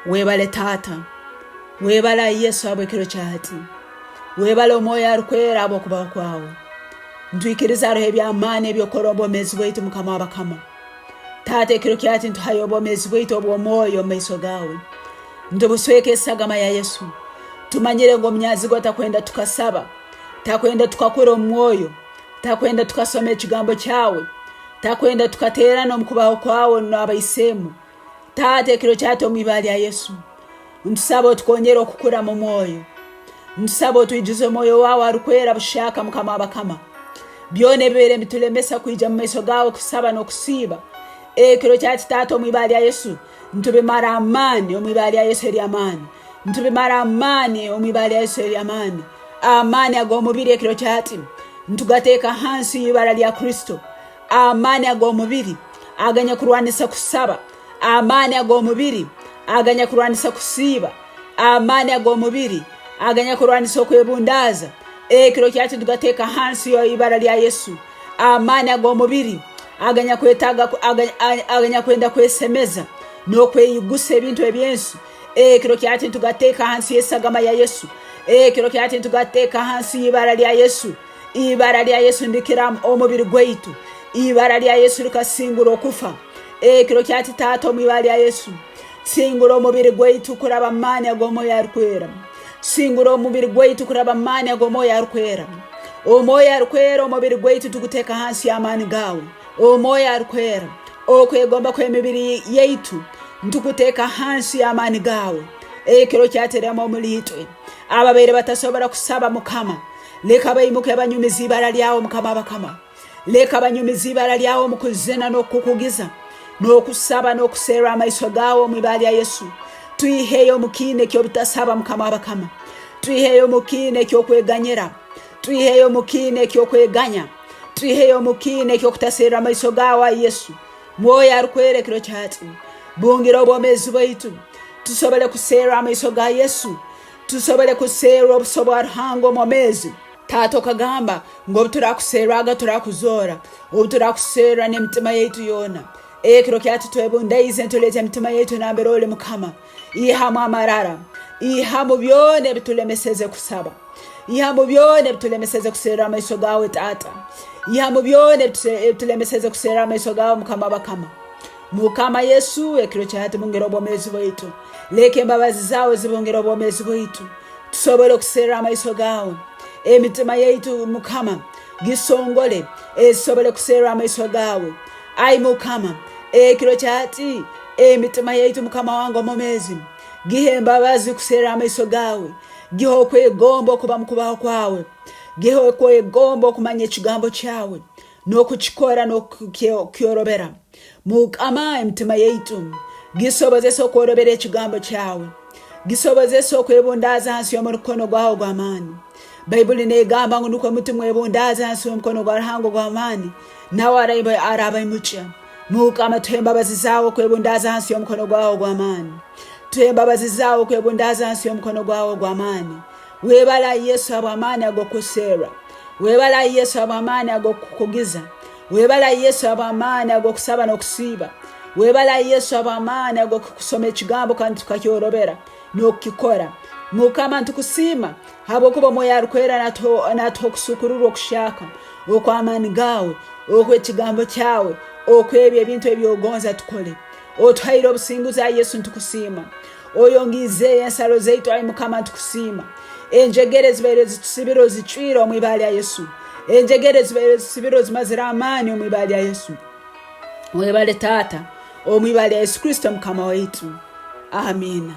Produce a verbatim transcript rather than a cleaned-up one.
Webale, Taata. Webale, Yesu, habw'ekiro kya hati. Webale, Omwoyo Arukwera, habw'okubaho kwawe. Ntwikiriza haroho eby'amaani eby'okukora omu bwomeezi bwaitu, Mukama w'abakama. Taata, ekiro kya hati ntuhayo obwomeezi bwaitu obw'omwoyo omu maiso gaawe. Ntubusweka esagama ya Yesu. Tumanyire ngu omunyanzigwa takwenda tukasaba, takwenda tukakura omu mwoyo, takwenda tukasoma ekigambo kyawe, takwenda tukateerana omu kubaho kwawe n'abaiseemu. Taata, ekiro kya hati omu ibara lya Yesu, ntusaba otukonyere okukura mu mwoyo. Ntusaba otwijuze Omwoyo waawe Arukwera bushaka, Mukama w'abakama. Byona ebibaire nibitulemesa kwija mu maiso gaawe kusaba n'okusiiba, ekiro kya hati, Taata, omu ibara lya Yesu, ntubimara amaani, omu ibara lya Yesu ery'amaani. Ntubimara amaani, omu ibara lya Yesu ery'amaani. Amaani ag'omubiri ekiro kya hati, ntugateeka hansi y'ibara lya Kristo. Amaani ag'omubiri aganyakurwanisa kusaba. Amaani ag'omubiri aganyakurwanisa kusiiba. Amaani ag'omubiri aganyakurwanisa okwebundaaza, ekiro kya hati ntugateeka hansi y'ibara lya Yesu. Amaani ag'omubiri aganyakwetaaga ku-, aga-, a-, aganyakwenda kwesemeza n'okweyigusa ebintu eby'ensi, ekiro kya hati ntugateeka hansi y'esagama ya Yesu. Ekiro kya hati ntugateeka hansi y'ibara lya Yesu. Ibara lya Yesu ndikira omubiri gwaitu. Ibara lya Yesu likasingura okufa. Ekiro kya hati, Taata, omu ibara lya Yesu, singura omubiri gwaitu kuraba mu maani ag'Omwoyo Arukwera. Singura omubiri gwaitu kuraba mu maani ag'Omwoyo Arukwera. Omwoyo Arukwera, omubiri gwaitu tuguteeka hansi y'amaani gaawe. Omwoyo Arukwera, okwegomba kw'emibiri yaitu ntukuteeka hansi y'amaani gaawe. Ekiro kya hati rema omuli itwe ababaire batasobora kusaba, Mukama. Leka baimuke banyumize ibara lyawe, Mukama w'abakama. Leka banyumize ibara lyawe omu kuzina n'okukugiza, n'okusaba, n'okuserra amaiso gaawe omu ibara lya Yesu. Twiheyo omu kiina eky'obutasaba, Mukama w'abakama. Twiheyo omu kiina eky'okweganyira. Twiheyo omu kiina eky'okweganya. Twiheyo omu kiina eky'okutaserra amaiso gaawe, Yesu. Mwoyo Arukwera, ekiro kya hati, bungira obwomeezi bwaitu, tusobole kuserra amaiso ga Yesu, tusobole kuserra obuso bwa Ruhanga omwomeezi. Taata, okagamba ngu obu turakuserraga, turakuzoora, obu turakuserra n'emitima yaitu yoona. Ekiro kya hati twebundaize, ntuleeta emitima yaitu nambere oli, Mukama. Ihamu amarara, ihamu byona ebitulemeseze kusaba. Ihamu byona ebitulemeseze kuserra amaiso gaawe, Taata. Ihamu byona ebituse-, ebitulemeseze kuserra amaiso gaawe, Mukama w'abakama. Mukama Yesu, ekiro kya hati bungire obwomeezi bwaitu. Leka embabazi zaawe zibungire obwomeezi bwaitu. Tusobole kuserra amaiso gaawe. Emitima yaitu, Mukama, gisongole, esobole kuserra amaiso gaawe. Ai Mukama, ekiro kya hati, emitima yaitu, Mukama wange omwomeezi, gihe embabazi kuserra amaiso gaawe. Gihe okwegomba okuba mu kubaho kwawe. Gihe okwegomba okumanya ekigambo kyawe, n'okukikora, n'okukyorobera. Mukama, emitima yaitu, gisobozese okworobera ekigambo kyawe. Gisobozese okwebundaaza hansi y'omukono gwawe ogw'amaani. Baibuli neegamba ngu, "Nukwo muti mwebundaaze hansi y'omukono gwa Ruhanga ogw'amaani, nawe araiba-, arabaimukya." Mukama, tuhe embabazi zaawe okwebundaaza hansi y'omukono gwawe ogw'amaani. Tuhe embabazi zaawe okwebundaaza hansi y'omukono gwawe ogw'amaani. Webale, Yesu, habw'amaani ag'okukuserra. Webale, Yesu, habw'amaani ag'okukugiza. Webale, Yesu, habw'amaani ag'okusaba n'okusiiba. Webale, Yesu, habw'amaani ag'okusoma ekigambo kandi tukakyorobera n'okukikora. Mukama, nitukusiima habwokuba Omwoyo Arukwera naatuha, naatuha okusuukururwa okuhyaka okw'amaani gaawe, okw'ekigambo kyawe, okw'ebyo ebintu ebi ogonza tukole. Otuhaire obusinguzi, Yesu, nitukusiima. Oyongiizeyo ensaro zaitu, ai Mukama, nitukusiima. Enjegere ezibaire zitusibire ozicwire omu ibara lya Yesu. Enjegere ezibaire zitusibire ozimazire amaani omu ibara lya Yesu. Webale, Taata, omu ibara lya Yesu Kristo, Mukama waitu. Amiina.